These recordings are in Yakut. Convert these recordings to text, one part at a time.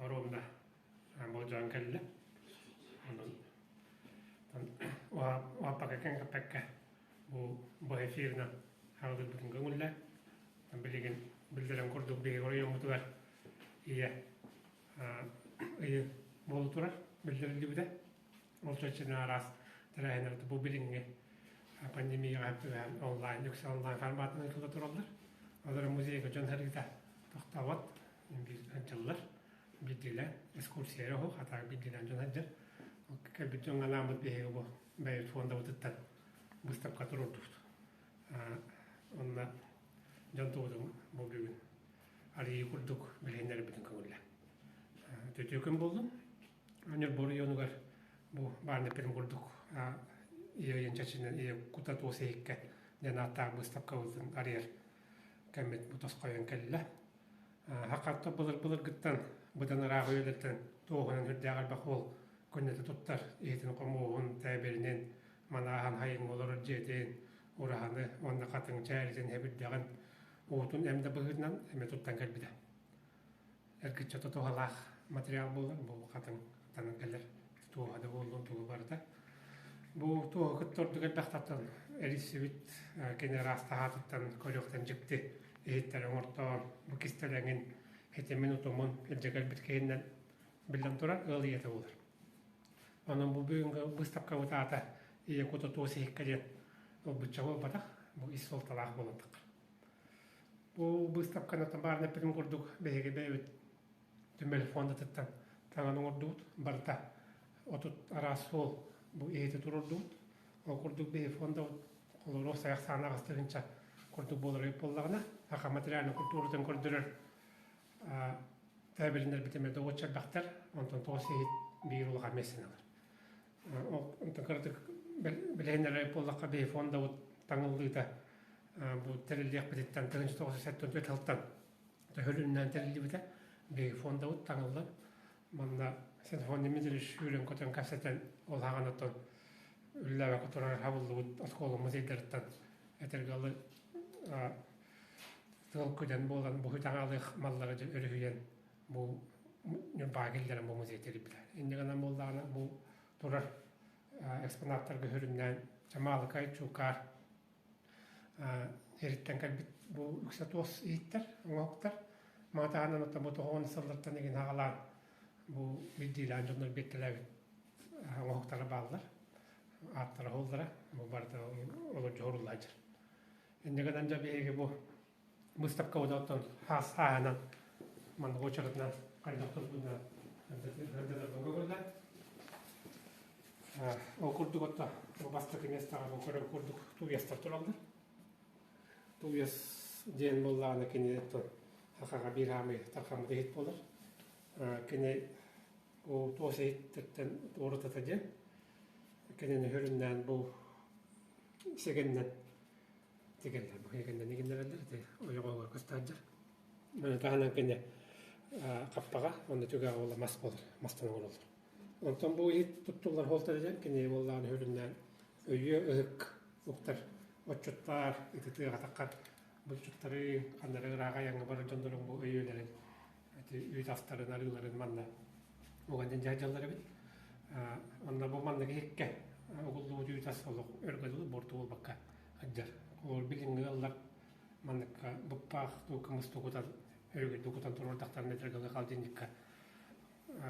оруобуна болдьоон кэллэ. Онон уһаппакка кэҥэппэккэ бу бу эфиринэн хаалларбытын көҥүллээ. Билигин биллэрин курдук биһиги оройуоммутугар ийэ ыйы буола турар биллэриллибитэ. Ол чэрчитинэн араас тэрээһиннэр бу билиҥҥи пандемияҕа түбэһэн онлайн үксэ онлайн форматынан ыытылла тураллар. Олор музейга дьон сырыыта тохтообот сылдьаллар. Биирдиилээн экскурсия эрэ оһох, атаак биирдиилээн дьон сылдьар. Кэлбит дьоҥҥо анааммыт биһиги бу бэйэбит фондабытыттан быыстапка туруордубут. Онно дьон тугутун бу бүгүн арыйыы курдук билиһиннэрбитин көҥүллэ. Үтүө күн буоллун. Ньурба оройуонугар бу бааннаппытым курдук ийэ ыйын чачынан ийэ кута туос иһиккэ диэн ааттаах быыстапкабытын арыйар кэммит бу тосхойон кэллэ. Хакатта былыр-былыргыттан быдан ыраах үйэлэртэн туоһунан үрдээх элбэх уол көннөтө туттар иһитин хомуоһун, тээбиринин, манааһан хайыҥҥа олорор дьиэтин, ураһаны уонна хатыҥ чээритин хэбирдэҕин уутун эм да быһыытынан эмэ туттан кэлбитэ. Эргиччи туһалаах материал буолар, бу хатыҥ танан кэлэр туоһа да буоллун тугу барыта. Бу туоһу кытта ордук элбэх таттан эрийсибит кини араас таһаатыттан көрүөхтэн дьикти иһиттэри оҥортоон бу кистэлэҥин хитимин утумун илдьэ кэлбит киһинэн биллэн турар ыал ийэтэ буолар. Онон бу бүгүҥҥү быыстапкабыт аата Ийэ кута туос иһиккэ диэн ылбычча буолбатах, бу ис суолталаах буолан таххар. Бу быыстапканы баарын эппитим курдук биһиги бэйэбит түмэл фондатыттан таҥан оҥордубут. Барыта 30 араас суол бу иһити туруордубут. Ол курдук биһи фондабыт холоруох сайах саана аҕыс курдук буолар эбит буоллаҕына, саха материальнай культуратын көрдөрөр тээбириннэрбит эмиэ да элбэхтэр, онтон тоҕус иһит биир улахан миэстэни ылар. Онтон кыратык билиһиннэрэр буоллахха биһи фондабыт таҥыллыыта бу тэриллиэхпититтэн 1974 сылтан төһөлүннээн тэриллибитэ. Биһиги фондабыт таҥыллан манна Синфон Дмитриевич сүүрэн-көтөн кэпсэтэн ол хаҕан оттон үллээбэккэ турар хабыллыбыт оскуола музейдарыттан этэргэ дылы тыал күдэн буолан бу таҥалыах маллары өрүһүйэн бу Ньурбаҕа киллэрэн бу музей тэрийбитэ. Инньэ гынан буоллаҕына бу турар экспонаттарга сүрүннээн Чамаалыкай, Чуукаар эриттэн кэлбит бу үксэ туос иһиттэр, оҥоһуктар. Маны таһынан оттон бу тоҕуон сыллартан игин аҕалаан бу биирдиилээн дьоннор биэртэлээбит оҥоһуктара бааллар. Ааттара уһуллара, бу барыта олор дьоһуруллааччы. Инньэ гынан дьэ биһиги бу Быыстапкабыт оттон хаас ааһынан маннык уочаратынан хайдах турбутунан көрдөрөргө Ол курдук отто бу бастакы миэстэҕэ бу көрөр курдук тууйастар тураллар. Тууйас диэн буоллаҕына кини оттон сахаҕа биир хаамыы тархаммыт иһит буолар. Кини ол туос иһиттэртэн уратыта диэн кинини сүрүннээн бу сигэннэн тигэллэр бу кэннэ гиннэрэллэр ити ойоҕоһугар көстөөддөр маны таһынан кини хаппаҕа уонна түгэҕэ буолла мас буолар мастан оҥороллор онтон бу иһит туттуллар суолтата диэн кини буоллаҕына сүрүннээн өйүө ыһык уктар отчуттар ити тыаҕа таххар булчуттары ханнары ыраах айаҥҥа барар дьоннорун бу өйүөлэрин ити үүт астарын арыыларын манна уган дьаһдьаллар эбит онно бу маннык иһиккэ угуллубут үүт ас олох өргө дылы буорту буолбакка сылдьар. Ол билиҥҥи ыаллар манныкка быппаах туу кымыс тукутан өрүгүйдү кутан туруордахтарына этэргэ холодильникка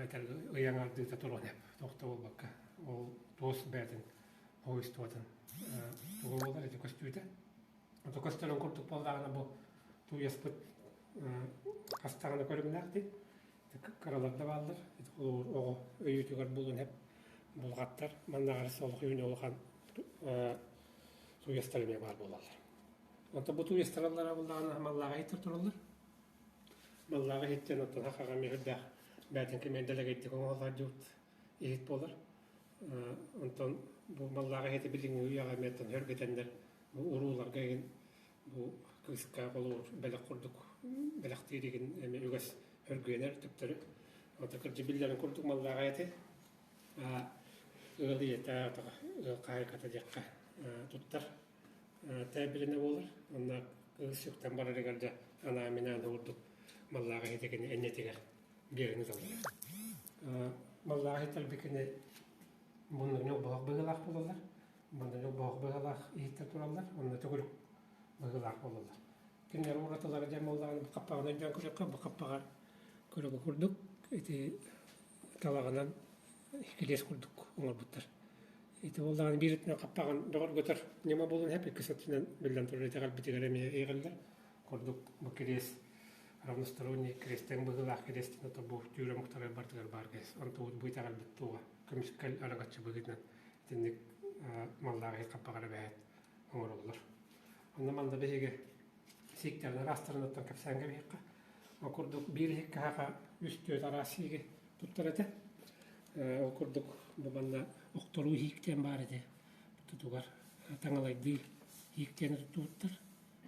этэргэ ый аҥардыыта туруон сөп туох да буолбакка ол туос бэйэтин хоһуйстубатын тугу буолар ити көстүүтэ ото көстөрүн курдук буоллаҕына бу тууйаспыт хастаҕына көрүҥнээх дии кыралар да бааллар холобур оҕо өйүүтүгэр булун сөп булҕаттар маннаҕар солох үүнэ улахан тууйастар эмиэ баар буолаллар. Онтон бу тууйастар аллара буоллаҕына маллааҕы иһиттэр тураллар. Маллааҕы иһиттэн оттон хахаҕа эмиэ үрдээх бээтин кэмиэн дэлэгэйдик оҥоһуллар иһит буолар. Онтон бу маллааҕы иһити билиҥҥи үйэҕэ эмиэ оттон хөргүтэннэр бу урууларга игин бу кыыска холобур бэлэх курдук бэлэхтиир игин эмиэ үгэс хөргүөнэр төптөрү. Онтон кырдьык биллэрин курдук маллааҕы эти ыал ийэтэ ыал хаһаайката диэххэ туттар тээбиринэ буолар. Онно кыыс сүктэн барарыгар дьэ анаан-минээн курдук маллааҕы иһитигин энньэтигэр. Биэрэн ыталлар. Маллаах иһиттэр кини муннугунан буһах быһыылаах буолаллар. Муннугунан буһах быһыылаах иһиттэр тураллар, онно төгүрүк быһыылаах буолаллар. Кинилэр уратылара дьэ буоллаҕына бу хаппаҕынан өйдөөн көрүөххэ, бу хаппаҕар көрөгө курдук ити талаҕынан килиэс курдук оҥорбуттар. Ити буоллаҕына биир өттүнэн хаппаҕын бөҕөргөтөр ньыма буолуон сөп, иккис өттүнэн биллэн турар итэҕэлбитигэр эмиэ иэҕиллэр. Курдук бу кириэс равносторонний кириэстэҥ быһыылаах кириэстэн ото бу түүр омуктары барытыгар баар кириэс. Онтубут бу итэҕэлбит туоҕа көмүскэл араҥаччы быһыытынан итинник маллаах иһит хаппаҕар эбээт оҥороллор. Онно манна биһиги сииктэрин араастарын оттон кэпсээн кэбиһиэххэ. Ол курдук биир иһиккэ хаха үс-түөрт араас сииги туттар этэ. Ол курдук бу манна охторуу иһиик диэн баар этэ. Тутугар таҥалайдыы иһиик диэни туттубуттар.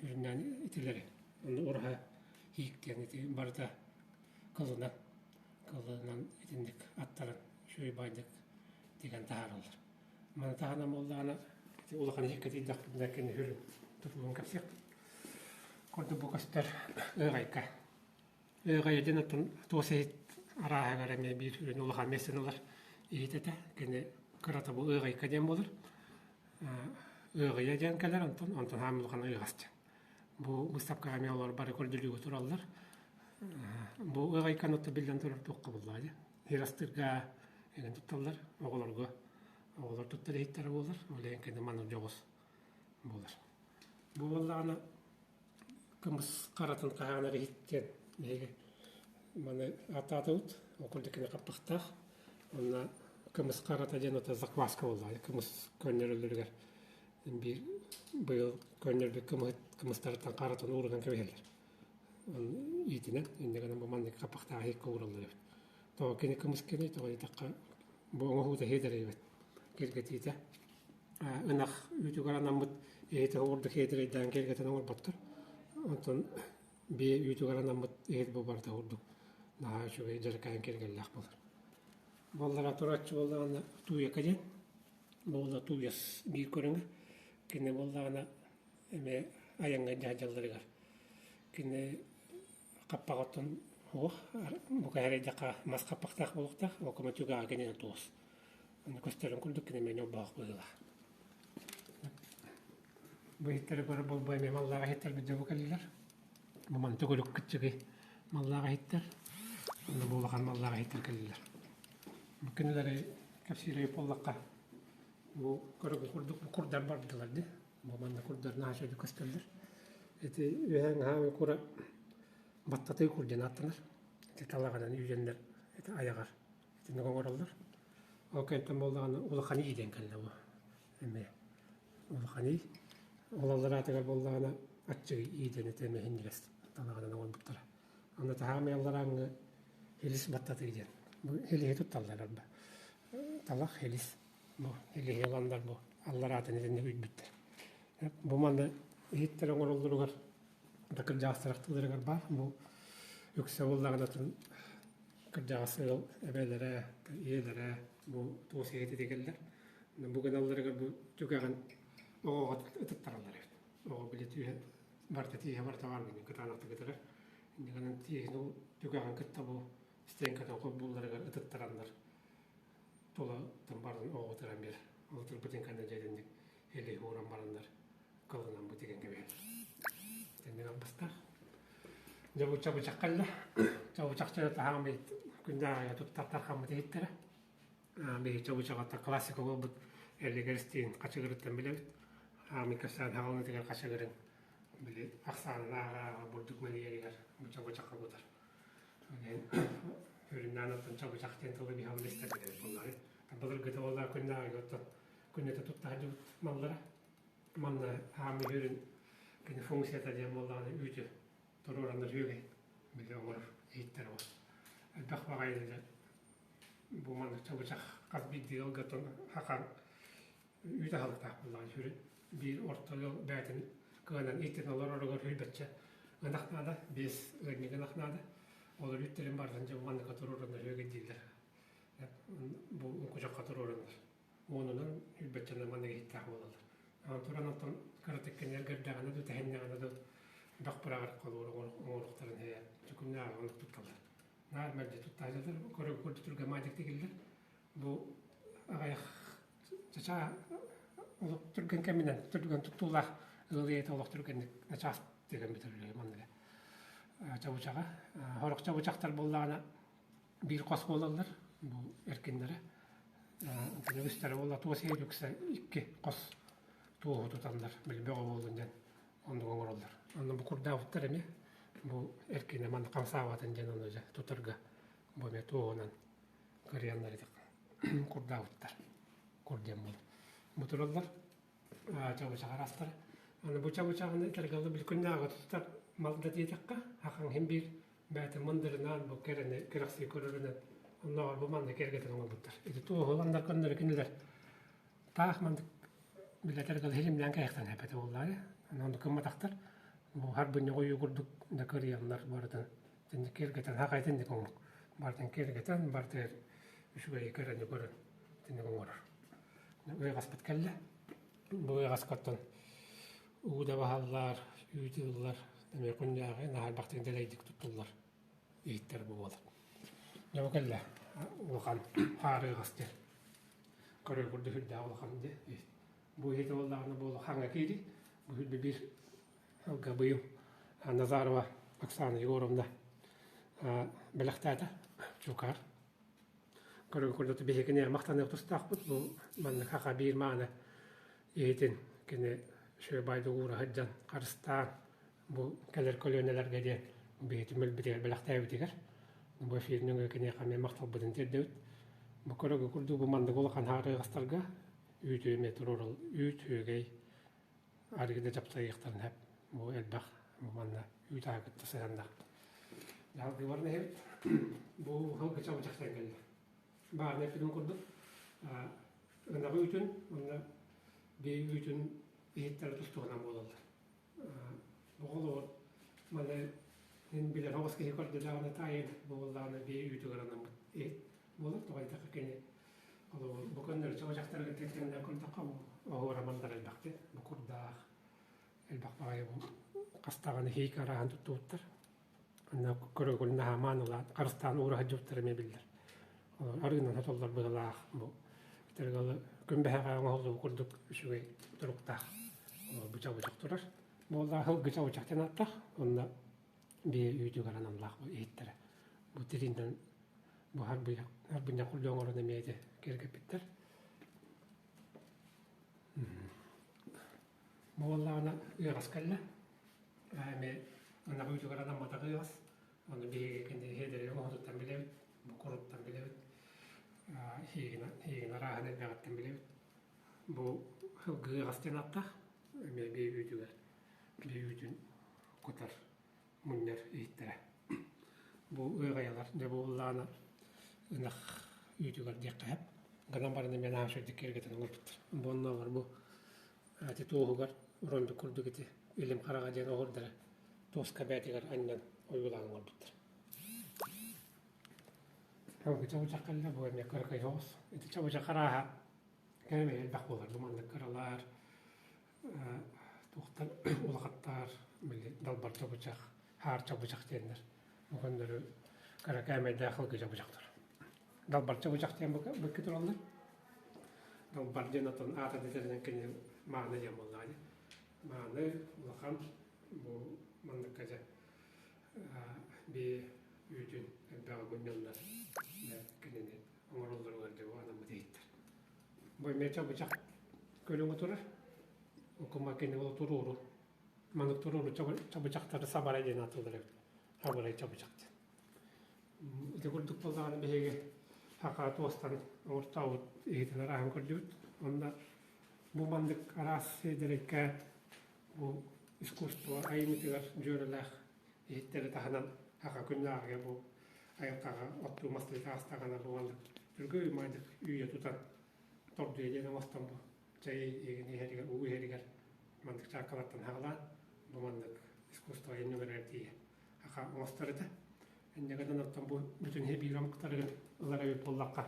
Үрүннээн итилэри. Онно ураһа иһиик диэн ити барыта кылынан кылынан итинник аттаран үчүгэй баайдык тигэн таһаараллар. Маны таһынан буоллаҕына ити улахан иһиккэ тиийдэхпитинэ кини сүрүн тутулун кэпсиэхпит. Курдук бу көстөр ыаҕайка. Ыаҕайа диэн оттон туос иһит арааһыгар эмиэ биир сүрүн улахан миэстэни ылар иһит этэ. Кини кырата бу ыаҕайка диэн буолар. Ыаҕыйа диэн кэлэр, онтон онтон хаам улахан ыаҕас диэн. Бу быыстапкаҕа эмиэ олор бары көрдөрүүгэ тураллар. Бу ыаҕайканы оттон биллэн турар туохха буллаҕа дии. Ырастыырга эҥин тутталлар оҕолорго. Оҕолор туттар иһиттэрэ буолар. Ол иһин кини маннык дьоҕус буолар. Бу буоллаҕына кымыс харатын хаһаанар иһит диэн биһиги маны ааттаатыбыт. Ол курдук кини хаппахтаах. Онно кымыс харата диэн ото закваска буоллаҕа. Кымыс көннөрөллөрүгэр биир быйыл көннөрбүт кымыһыт кымыстарыттан харатын уурунан кэбиһэллэр. Иитинэн инньэ гынан бу маннык хаппахтаах иһиккэ уураллар эбит. Тоҕо кини кымыс кини тоҕо диэтэххэ бу оҥоһуута иһиэдэр эбит киргэтиитэ. Ынах үүтүгэр анаммыт иһити ордук иһиэдэрэйдээн киэргэтэн оҥорботтор. Онтон биэ үүтүгэр анаммыт иһит бу барыта курдук наһаа үчүгэй дьэрэкээн киэргэллээх буолар. Буоллара турааччы буоллаҕына тууйака диэн буолла тууйас биир көрүҥэ. Кини буоллаҕына эмиэ айаҥҥа дьаһдьалларыгар кини хаппаҕыттан суох бука эрэйдэххэ мас хаппахтаах буолуохтаах ол кыма түгэҕэ кинини туос ону көстөрүн курдук кини эмиэ ньолбоох быһыылаах бу иһиттэри көрөр буолбай эмиэ маллаах иһиттэрбит дьэ бу кэллилэр бу мантык өлүк кыччыгый маллаах иһиттэр онно бу улахан маллаах иһиттэр кэллилэр бу кинилэри кэпсиирэй буоллахха бу көрөгү курдук бу курдар бардылар дии Бу манна курдар наһаа үчүгэйдик көстөллөр. Ити үөһэҥ аһаан кура баттатыы кур диэн ааттанар. Ити талаҕынан үүрэннэр ити айаҕар итинник оҥороллор. Ол кэнниттэн буоллаҕына улахан ии диэн кэллэ бу. Эмиэ улахан ии. Ол аллараатыгар буоллаҕына аччыгый ии диэн ити эмиэ иһинньигэс талаҕынан оҥорбуттара. Аны таһаамай алларааҥҥы хилис баттатыы диэн. Бу хилиһи тутталлар арба. Талах хилис. Бу илиһи ыланнар бу аллараатын итинник үйбүттэр. Бу манна иһиттэр оҥороллоругар да кырдьаҕастар ахтыыларыгар баар. Бу үксэ буоллаҕына кырдьаҕас ыал эбээлэрэ, ийэлэрэ бу туос иһити тигэллэр. Бу гыналларыгар бу түгэҕин оҕоҕо ытыттараллар эбит. Оҕо били түһэ барыта тииһэ барыта баар гинэ кытаанахтык ытырар. Инньэ гынан тииһин ол түгэҕин кытта бу стенкатын холбуулларыгар ытыттараннар тула баран оҕотуран биэр олотурбутун кэннэ дьэ итинник илии ууран бараннар кылынан бу тигэн кэбиһэр итинник албастаах дьэ бу чабычах кэллэ чабычахча таһаан күндээҕигэ туттар тархаммыт иһиттэрэ биһи чабычаҕата классика буолбут эллигэр истиин хачыгырыттан билэбит аамый кэпсээн хаҕылытыгар хачыгырын били ахсаанын ааҕа бурдук мэлийэригэр бу чабычахха кутар Үрүннээн оттон чабычах диэн тылы биһиги онно истэрбит буоллаҕай. Былыргыта буоллаҕа күннээҕигэ оттон күннэтэ тутта сылдьыбыт маллара. Манна аамый үрүн кини функцията диэн буоллаҕына үүтү туруораннар үөгэй били оҥорор иһиттэр ол. Элбэх баҕайы бу маннык чабычах хас биирдии ыалга оттон хакан үүт аһылыктаах буоллаҕына сүрүн биир орто ыал бэйэтин кыанан ииттэн олороругар сүүрбэччэ ынах наада, биэс ыанньык ынах наада. Олор үүттэрин барытын дьэ манныка туруораннар үөгэйдииллэр. Бу кучахха туруораннар. Уонунан сүүрбэччэнэн маннык иһиттээх буолаллар. Аны туран оттон кыратык кинилэр көрдөҕүнэ да тэһиннэҕинэ да бөх быраҕар холуор оҥоруохтарын иһэ чөкүннээҕи оннук тутталлар. Наар мэлдьи тутта сылдьар, көрө курдук түргэн маадьык тигиллэр. Бу аҕыйах чачаа олох түргэн кэминэн, түргэн туттуулаах ыал ийэтэ олох түргэнник начаас тигэн бүтэрэр манныга. Чабычаҕа. Сорох чабычахтар буоллаҕына биир хос буолаллар, бу эркиннэрэ. Үгүстэрэ буолла туос иһит үксэ икки хос туоһу туталлар, били бөҕө буоллун диэн оннук оҥороллор. Онно бу курдаабыттар эмиэ бу эркинэ манна хамсаабатын диэн ону дьэ тутарга бу эмиэ туоһунан кырыйаннар курдаабыттар. Кур диэн буолар. Бу тураллар чабычах араастара. Аны бу чабычаҕын этэргэ били күннээҕи тутар мал да диэтэххэ, хахаҥ иһин биир бэйэтэ мындырынаан бу кэрэни кэрэхсии көрөрүнэн оннооҕор бу манна киэргэтэн оҥорбуттар. Ити туоһуланнар көннөрү кинилэр таах маннык билэтэр гына илимнээн кэйэхтэн эппэтэ буоллаҕа. Онно кымматахтар. Бу харбынньа ойуу курдук да кырыйаннар барытын итинник киэргэтэн хахай итинник оҥорук. Барытын киэргэтэн барытыгар үчүгэйи кэрэни көрөн итинник оҥорор. Ыаҕаспыт кэллэ. Бу ыаҕаскаттан уу да баһаллар, үүт ыллар, эмиэ күннээҕи наһаа дэлэйдик туттуллар иһиттэр бу буолар. Дьэ бу кэллэ улахан хаар ыаҕас диэн. Көрөр курдук сүрдээх улахан диэн. Бу иһит буоллаҕына буолу хаҥа киирий. Бу сүрдэ биир сылга быйыл Назарова Оксана Егоровна бэлэхтээтэ чуукаар. Көрөр курдук биһигини махтаныах тустаахпыт. Бу маннык хаха биир мааны иһитин кини үчүгэй уура сылдьан харыстаан бу кэлэр көлүөнэлэргэ диэн биһиги түмэлбитигэр бэлэхтээбитигэр бу эфир нөҥүө киниэхэ эмиэ махталбытын тиэрдэбит. Бу көрөгө курдук бу маннык улахан хаарыаҕастарга үүтү эмиэ туруорал үүт үөгэй арыгы да дьаптайыахтарын сөп. Бу элбэх бу манна үүт аһа кытта сыһыаннаах. Дьаһалгыбар нэһибит. Бу сылгы чабычахтан кэллэ. Баарына эппитим курдук ынаҕы үүтүн уонна биэ үүтүн иһиттэрэ тус-туһунан буолаллар. Бу холобур маны мин билэр оҕус киһи көрдө даҕаны таайын бу буоллаҕына биэ үүтүгэр анаммыт иһит буолар. Тоҕо диэтэххэ кини холобур бу көннөрү чабычахтарга тэҥнээн көрдөххө бу оһуора мандар элбэхтик бу курдаах элбэх баҕайы бу хас даҕаны иһиик арааһын туттубуттар. Онно көрөгүл наһаа маанылаан, харыстаан уура сылдьыбыттара эмиэ биллэр. Арыынан сотоллор быһыылаах бу итэргалы күн бэһэҕэ оҥоһуллубут курдук үчүгэй туруктаах бу чабычах турар. Буоллаах ылгы чабычах диэн ааттаах. Онно биэ үүтүгэр аналлаах бу иһиттэрэ. Бу тириинэн бу харбынньах курдук оҥорон эмиэ ити киэргэппиттэр. Бу буоллаҕына ыаҕас кэллэ. Эмиэ ынах үүтүгэр анамматах ыаҕас. Ону биһиги кини иһиэдэри оҥоһутуттан билэбит, бу куруттан билэбит, иһигин арааһын элбэҕиттэн билэбит. Бу сылгы ыаҕас диэн ааттаах. Эмиэ биэ үүтүгэр биэ үүтүн кутар, мунньар иһиттэрэ. Бу ыаҕайалар дьэ бу буоллаҕына ынах үүтүгэр диэххэ сөп. Гынан баран эмиэ наһаа үчүгэйдик киэргэтэн оҥорбуттар. Бу оннооҕор бу ити туоһугар ромбик курдук ити илим хараҕа диэн оһуордара туоска бээтигэр анньан ойуулаан оҥорбуттар. Ылгы чабычах кэллэ бу эмиэ кыракый соҕус. Ити чабычах арааһа кээмэйэ элбэх буолар. Бу маннык кыралар, туохтар улахаттар, били далбар чабычах, хаар чабычах диэннэр. Бу көннөрү кыра кээмэйдээх ылгы чабычахтар. Далбар чабычах диэн быккы тураллар. Далбар диэн оттон аата дэтэринэн кини мааны диэн буоллаҕа дии. Мааны улахан бу манныкка дьэ бии үүтүн элбэҕи мунньаллар кинини оҥороллоругар дьэ бу анаммыт иһиттэр. Бу эмиэ чабычах көрүҥэ турар. Окума кини ол туруору маннык туруору чабычахтары сабарай диэн ааттыыллар эбит. Сабарай чабычах диэн. Ити курдук буоллаҕына биһиги саха туостан оҥортообут иһитин арааһын көрдүбүт. Онно бу маннык араас сиэдэрэйкэ бу искусство айымньытыгар дьүөрэлээх иһиттэри таһынан саха күннээҕигэ бу айылҕаҕа оттуу мастыы таастаҕына бу маннык түргүү маайдык үүйэ тутан тордуйа диэн оҥостон бу чэй иһэригэр уу иһэригэр маннык чааккалартан хаҕалаан бу маннык искусство айымньыларыгар тиийэ аха оҥостор этэ. Инньэ гынан оттон бу бүтүн биир омуктарыгын ылар эбит буоллахха,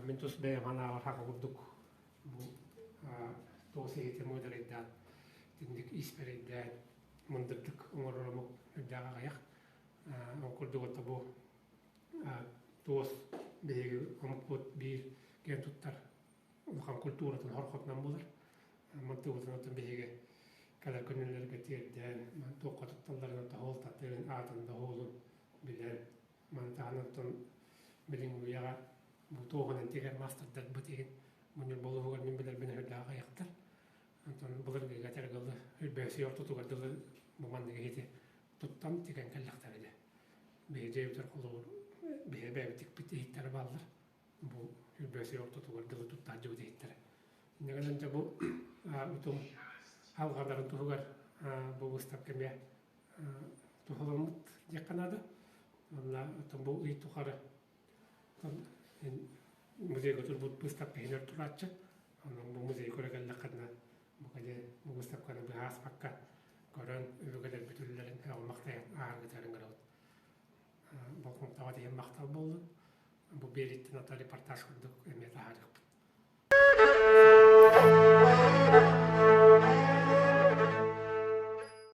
мин тус бэйэм анаабар хаха курдук бу туос иһити муударайдаан, итинник испэрэйдээн, мындырдык оҥорор омук үрдээх аҕыйах. Ол курдук ото бу Туос биһиги омукпут биир киэн туттар улахан культуратын хорхотунан буолар. Мантыбытын оттон биһиги кэлэр күнүлэргэ тиэрдэн, туохха тутталларын тоһуол татын, аатын доһуолун билэн, маны таһынан оттон билиҥҥи үйэҕэ бу туоҕунан тигэр маастардарбыт иһин мунньар болуһугар мин билэрбин өһүрдээх айахтар. Онтон былыргыга тэргылы үрбөөсүй ортотугар дылы бу маннык иһити туттан тигэн кэллэхтэрэ дьэ. Биһи дьиэбитэр холобур биһи бэйэбит тикпит иһиттэрэ бааллар. Бу үрбөөсүй ортотугар дылы туттааччыбыт иһиттэрэ. Инньэ гынан дьэ бу утум алҕанарын туһугар бу выставка эмиэ туһуламмыт диэххэ наада. Онно бу ый тухары музейга турбут выставка иһинэр турааччы. Онон бу музей көрө кэллэххинэ бу кэле бу выставканы быһа ааспакка көрөн өбүгэлэрбит үлэлэрин һөҕүмахтайан ааһаргытыгар ыҥырабыт. Болҕомтоҕо тиһин махтал буоллун. Бу биэрииттэн ата репортаж курдук эмиэ таһаарыахпыт.